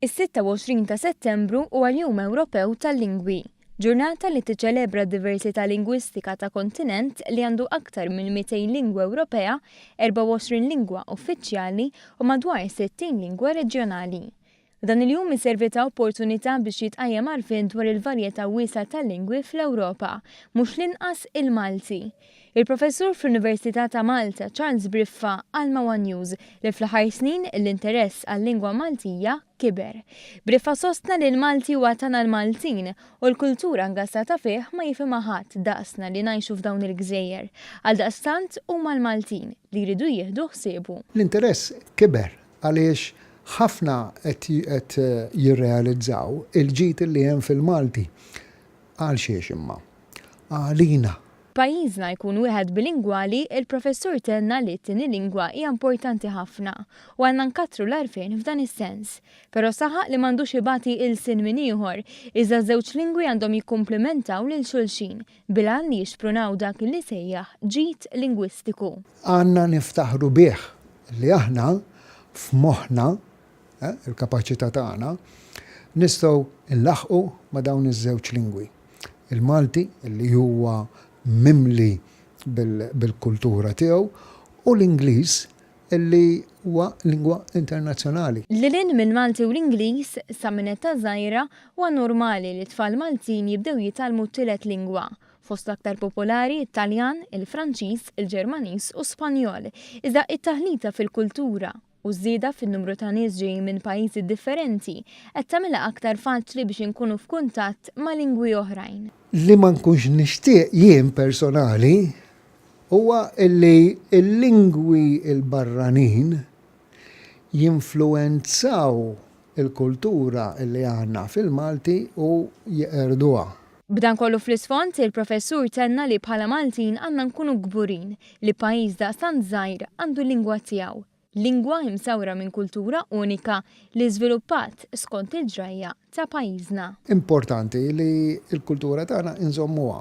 Is-26 ta' Settembru huwa l-Jum Ewropew tal-Lingwi, ġurnata li tiċċelebra d-diversità lingwistika ta' kontinent li għandu aktar minn 200 lingwa Ewropea, 24 lingwa uffiċjali u madwar 60 lingwa reġjonali. Dan il-jum iservi ta' opportunità biex jitqajjem għarfien dwar il-varjetà wiesgħa tal-lingwi fl-Ewropa, mhux l-inqas il-Malti. Il-Professur fl-Università ta' Malta, Charles Briffa, qal ma' one News li fl-aħħar snin l-interess għal-lingwa Maltija kiber. Briffa sostna li l-Malti huwa tagħna l-Maltin u l-kultura ngastata fih ma jifhimha ħadd daqsna li ngħixu f'dawn il-gżejjer. Għaldaqstant huma l-Maltin li jridu jieħdu ħsiebu. L-interess kiber għaliex ħafna qed jirrealizzaw il-ġid li hemm fil-Malti. Għal xiex imma? Għalina. Pajjiżna jkun wieħed bilingwali, il-Professur tenna li t-tieni lingwa hija importanti ħafna u għandna nkattru l-għarfien f'dan is-sens. Però saħaq li m'għandux ibati ilsien minn ieħor, iżda ż-żewġ lingwi għandhom jikkumplimentaw lil xulxin, bil-għan li jixprunaw dak li sejjaħ ġid lingwistiku. Għandna niftaħru bih li aħna f'moħħna, il-kapaċità tagħna, nistgħu nlaħħqu ma' dawn iż-żewġ lingwi. Il-Malti li huwa mimli bil-kultura tiegħu u l-Ingliż li huwa lingwa internazzjonali. Lil hinn mill-Malti u l-Ingliż, sa minn età żgħira, huwa normali li t-tfal Maltin jibdew jitgħallmu t-tielet lingwa, fost l-aktar popolari t-Taljan, il-Franċiż, il-Ġermaniż u Spanjol. Iżda it-taħlita fil-kultura, u ż-żieda fin-numru ta' nies ġejjin minn pajjiżi differenti qed tagħmilha aktar faċli biex inkunu f'kuntatt ma' lingwi oħrajn. Li ma nkunx nixtieq jien personali huwa li l-lingwi l-barranin jinfluwenzaw il-kultura li għandna fil-Malti u jeqerduha. B'dan kollu fl-isfond, il-Professur tenna li bħala Maltin għandna nkunu kburin li pajjiż daqstant żgħir għandu l-lingwa tiegħu, lingwa imsawra minn kultura unika li żviluppat skont il-ġrajja ta' pajjiżna. Importanti li l-kultura tagħna inżommuha.